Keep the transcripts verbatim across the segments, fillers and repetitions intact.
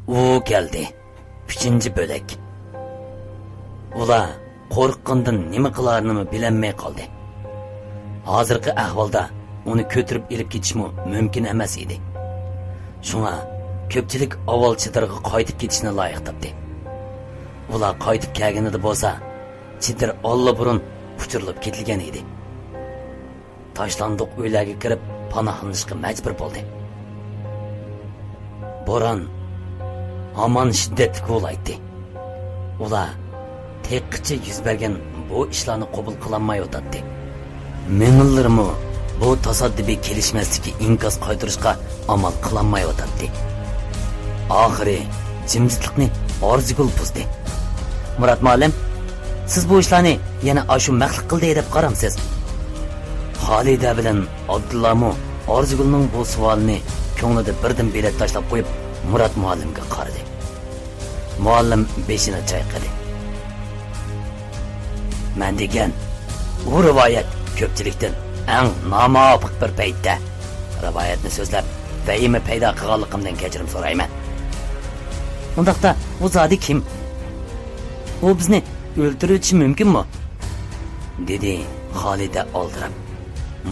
ئۇ كەلدى. ئۈچىنچى بۆلەك. ئۇلار قورققىنىدىن نېمە قىلارىنىمۇ بىلەلمەي قالدى. ھازىرقى ئەھۋالدا ئۇنى كۆتۈرۈپ ئېلىپ كېتىشمۇ مۇمكىن ئەمەس ئىدى. شۇڭا كۆپچىلىك ئاۋۋال چېدىرغا قايتىپ كېتىشنى لايىق تاپتى. ئۇلار قايتىپ كەلگىنىدە بولسا، چېدىر ئاللىبۇرۇن ئۇچۇرۇلۇپ كېتىلگەن ئىدى. تاشلاندۇق ئۆيلەرگە كىرىپ پاناھلىنىشقا مەجبۇر بولدى. بوران ھامان شىددەتلىك ھۇۋلايتتى. ئۇلار تېخىچە يۈز بەرگەن بۇ ئىشلارنى قوبۇل قىلالمايۋاتاتتى. مۆمىنلىرىمۇ بۇ تاسادىپىي كېلىشمەسلىككە ئىنكاس قايتۇرۇشقا ئامال قىلالمايۋاتاتتى. ئاخىرى جىمجىتلىقنى ئارزۇگۈل بۇزدى. مۇرات مۇئەللىم، سىز بۇ ئىشلارنى يەنە ئاشۇ مەخلۇق قىلدى دەپ قارامسىز؟ خالىدە بىلەن ئابدۇللامۇ ئارزۇگۈلنىڭ بۇ سوئالىنى كۆڭلىدە بىردىن بېلەت تاشلاپ قويۇپ، مۇرات مۇئەللىمگە قارىدى. مۇئەللىم بېشىنى چايقىدى. مەن دېگەن، ئۇ رىۋايەت كۆپچىلىكتىن ئەڭ نامۇۋاپىق بىر پەيتتە رىۋايەتنى سۆزلەپ، ۋەھىمە پەيدا قىلغانلىقىمدىن كەچۈرۈم سورايمەن. ئۇنداقتا ئۇ زادى كىم؟ ئۇ بىزنى ئۆلتۈرۈۋېتىشى مۇمكىنمۇ؟ دېدى خالىدە ئالدىراپ.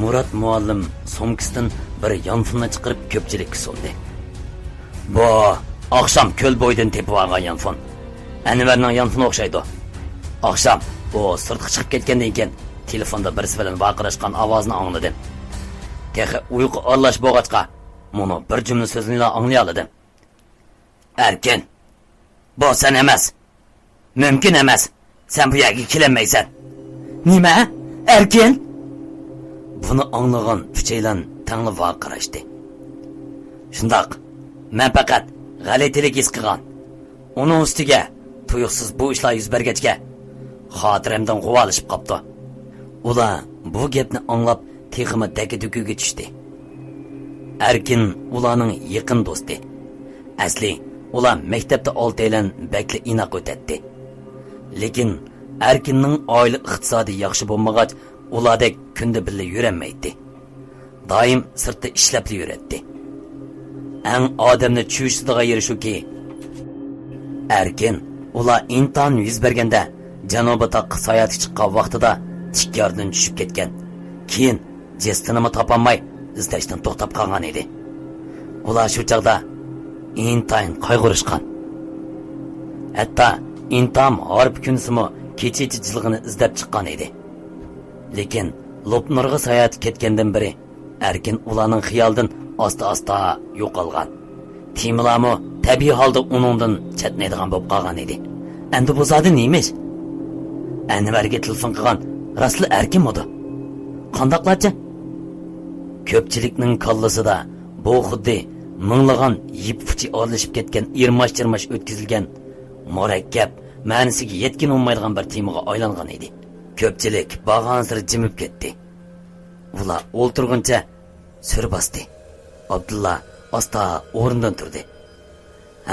مۇرات مۇئەللىم سومكىسىدىن بىر يانفوننى چىقىرىپ كۆپچىلىككە سۇندى. بۇ ئاخشام كۆل بويىدىن تېپىۋالغان يانفون. ئەنۋەرنىڭ يانفونى ئوخشايدۇ. ئاخشام ئۇ سىرتقا چىقىپ كەتكەندىن كېيىن تېلېفوندا بىرسى بىلەن ۋارقىراشقان ئاۋازنى ئاڭلىدىم. تېخى ئۇيقۇ ئارىلاش بولغاچقا، مۇنۇ بىر جۈملە سۆزىنىلا ئاڭلىيالىدىم. ئەركىن، بۇ سەن ئەمەس. مۇمكىن ئەمەس. سەن بۇ يەرگە كېلەلمەيسەن. نېمە؟ ئەركىن؟ بۇنى ئاڭلىغان ئۈچەيلەن تەڭلا ۋارقىراشتى. شۇنداق، مەن پەقەت غەلىتىلىك ھېس قىلغان. ئۇنىڭ ئۈستىگە تۇيۇقسىز بۇ ئىشلار يۈز بەرگەچكە، خاتىرەمدىن غۇۋالىشىپ قاپتۇ. ئۇلار بۇ گەپنى ئاڭلاپ، تېخىمۇ دەككە-دۈككىگە چۈشتى. ئەركىن ئۇلارنىڭ يېقىن دوستى. ئەسلى ئۇلار مەكتەپتە ئالتەيلەن بەكلا ئىناق ئۆتەتتى. لېكىن ئەركىننىڭ ئائىلە ئىقتىسادى ياخشى بولمىغاچ، ئۇلاردەك كۈندە بىللە يۈرەلمەيتتى. دائىم سىرتتا ئىشلەپلا يۈرەتتى. ئەڭ ئادەمنى چۈشىدىغان يېرى شۇكى، ئەركىن ئۇلار ئىمتىھان يۈز بەرگەندە جەنۇبىي تاغقا ساياھەتكە چىققان ۋاقتىدا تىك ياردىن چۈشۈپ كەتكەن. كېيىن جەسىتىنىمۇ تاپالماي، ئىزدەشتىن توختاپ قالغان ئىدى. ئۇلار شۇ چاغدا ئىنتايىن قايغۇرۇشقان. ھەتتا ئىنتام ھارپا كۈنىسىمۇ كېچىچە جىلغىنى ئىزدەپ چىققان ئىدى. لېكىن لوپنۇرغا ساياھەتكە كەتكەندىن بېرى ئەركىن ئۇلارنىڭ خىيالىدىن ئاستا-ئاستا يوقالغان. تېمىلارمۇ تەبىئىي ھالدا ئۇنىڭدىن چەتنەيدىغان بولۇپ قالغان ئىدى. ئەمدى بۇ زادى نېمە ئىش؟ ئەنۋەرگە تېلېفون قىلغان راستلا ئەركىنمىدۇ؟ قانداقلارچە؟ كۆپچىلىكنىڭ كاللىسىدا بۇ خۇددى مىڭلىغان يىپ ئۇچى ئارىلىشىپ كەتكەن ئىرماش-چىرماش ئۆتكۈزۈلگەن، مۇرەككەپ، مەنىسىگە يەتكىلى بولمايدىغان بىر تېمىغا ئايلانغان ئىدى. كۆپچىلىك بارغانسېرى جىمىپ كەتتى. ئۇلار ئولتۇرغىنىچە سۈر باستى. ئابدۇللا ئاستا ئورنىدىن تۇردى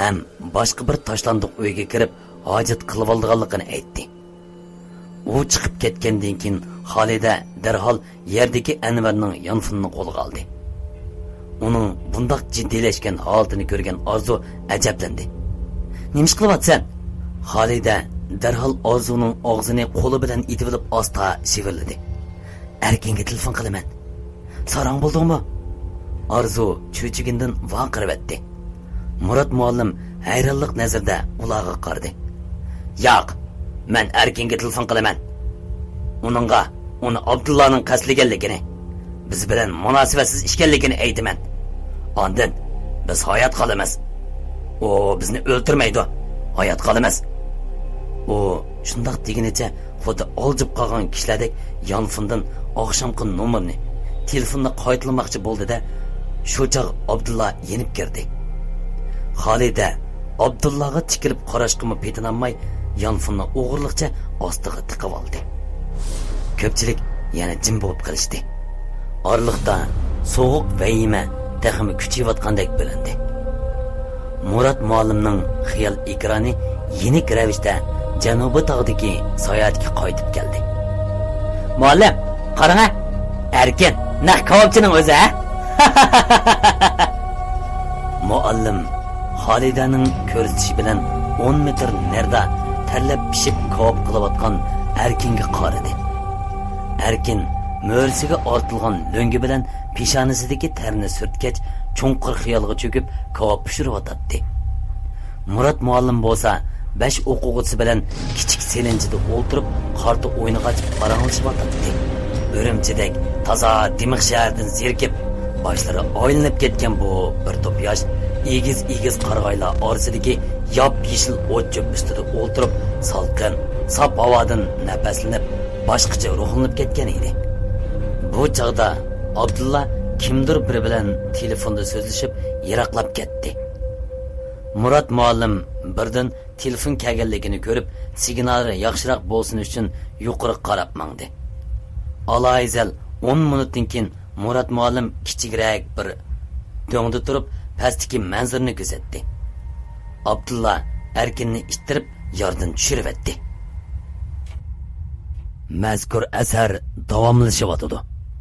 ھەم باشقا بىر تاشلاندۇق ئۆيگە كىرىپ، ھاجەت قىلىۋالىدىغانلىقىنى ئېيتتى. ئۇ چىقىپ كەتكەندىن كېيىن، خالىدە دەرھال يەردىكى ئەنۋەرنىڭ يانفونىنى قولىغا ئالدى. ئۇنىڭ بۇنداق جىددىيلەشكەن ھالىتىنى كۆرگەن ئارزۇ ئەجەبلەندى. نېمە ئىش قىلىۋاتىسەن؟ خالىدە دەرھال ئارزۇنىڭ ئاغزىنى قولى بىلەن ئېتىۋېلىپ ئاستا شىۋىرلىدى. ئەركىنگە تېلېفون قىلىمەن. ساراڭ بولدۇڭمۇ؟ ئارزۇ چۆچۈگىنىدىن ۋارقىرىۋەتتى. مۇرات مۇئەللىم ھەيرانلىق نەزىرىدە ئۇلارغا قارىدى. ياق، مەن ئەركىنگە تېلېفون قىلىمەن. ئۇنىڭغا ئۇنى ئابدۇللانىڭ قەستلىگەنلىكىنى، بىز بىلەن مۇناسىۋەتسىز ئىكەنلىكىنى ئېيتىمەن. ئاندىن بىز ھايات قالىمىز. ئۇ بىزنى ئۆلتۈرمەيدۇ، ھايات قالىمىز. ئۇ شۇنداق دېگىنىچە خۇددى ئالجىپ قالغان كىشىلەردەك يانفوندىن ئاخشامقى نومۇرنى، تېلېفوننى قايتىلىماقچى بولدى-دە، شۇ چاغ ئابدۇللا يېنىپ كىردى. خالىدە ئابدۇللاغا تىكىلىپ قاراشقىمۇ پېتىنالماي، يانفوننى ئوغرىلىقچە ئاستىغا تىقىۋالدى. كۆپچىلىك يەنە جىم بولۇپ قېلىشتى. ئارىلىقتا سوغۇق ۋەھىمە تېخىمۇ كۈچىيىۋاتقاندەك بىلىندى. مۇرات مۇئەللىمنىڭ خىيال ئېكرانى يېنىك رەۋىشتە جەنۇبىي تاغدىكى ساياھەتكە قايتىپ كەلدى. مۇئەللىم، قاراڭە، ئەركىن، نەق كاۋاپچىنىڭ ئۆزى، ھە؟ مۇئەللىم خالىدەنىڭ كۆرسىتىشى بىلەن ئون مېتىر نېرىدا تەرلەپ پىشىپ كاۋاپ قىلىۋاتقان ئەركىنگە قارىدى. ئەركىن مۈرىسىگە ئارتىلغان لۆڭگە بىلەن پېشانىسىدىكى تەرنى سۈرتكەچ، چوڭقۇر خىيالغا چۆكۈپ، كاۋاپ پىشۇرۇۋاتاتتى. مۇرات مۇئەللىم بولسا بەش ئوقۇغۇچىسى بىلەن كىچىك سېلىنچىدا ئولتۇرۇپ، قارتا ئوينىغاچ پاراڭلىشىۋاتاتتى. ئۈرۈمچىدەك تازا دىمىق شەھەردىن زېرىكىپ، باشلىرى ئايلىنىپ كەتكەن بۇ بىر توپ ياش ئېگىز-ئېگىز قارىغايلار ئارىسىدىكى ياپيېشىل ئوت-چۆپ ئۈستىدە ئولتۇرۇپ، سالقىن، ساپ ھاۋادىن نەپەسلىنىپ، باشقىچە روھلىنىپ كەتكەن ئىدى. بۇ چاغدا ئابدۇللا كىمدۇر بىرى بىلەن تېلېفوندا سۆزلىشىپ، يىراقلاپ كەتتى. مۇرات مۇئەللىم بىردىن تېلېفون كەلگەنلىكىنى كۆرۈپ، سىگنالى ياخشىراق بولسۇن ئۈچۈن يۇقىرىغا قاراپ ماڭدى. ئالاھىزەل ئون مىنۇتتىن كېيىن مۇرات مۇئەللىم كىچىكرەك بىر دۆڭدە تۇرۇپ، پەستىكى مەنزىرىنى كۆزەتتى. ئابدۇللا ئەركىننى ئىتتىرىپ، ياردىن چۈشۈرۈۋەتتى. مەزكۇر ئەسەر داۋاملىشىۋاتىدۇ.